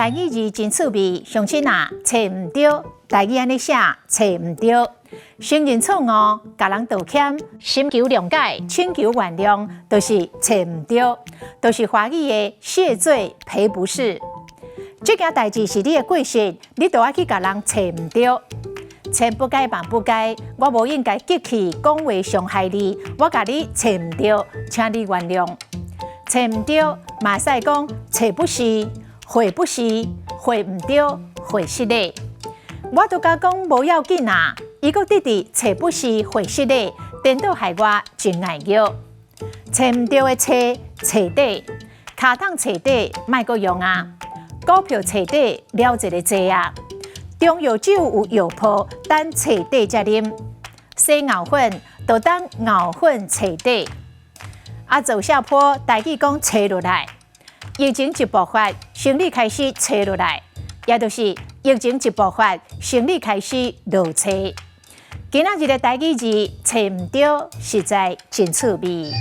台語字真趣味，鄉親啊，揣毋著，台語按呢寫，揣毋著，承認錯誤，共人道歉，尋求諒解，請求原諒，都是揣毋著，都是華語的謝罪賠不是。這件代誌是你的過失，你都愛去共人揣毋著。千不該萬不該，我無應該激氣講話傷害你，我共你揣毋著，請你原諒。揣毋著，嘛會使講揣不是，會不是，會毋著，會失禮。我都共講無要緊啊，伊閣直直揣不是會失禮，顛倒害我真礙虐。揣毋著的揣，揣底，跤桶揣底，莫閣用啊。股票揣底了一个濟啊。中藥酒有藥泡，等揣底才啉。洗牛粉，就等牛粉揣底。啊，走下坡，台語講揣落來。疫情一爆發，生理開始揣落來，也就是疫情一爆發，生理開始落揣。今仔日的台語字揣毋著，實在真趣味。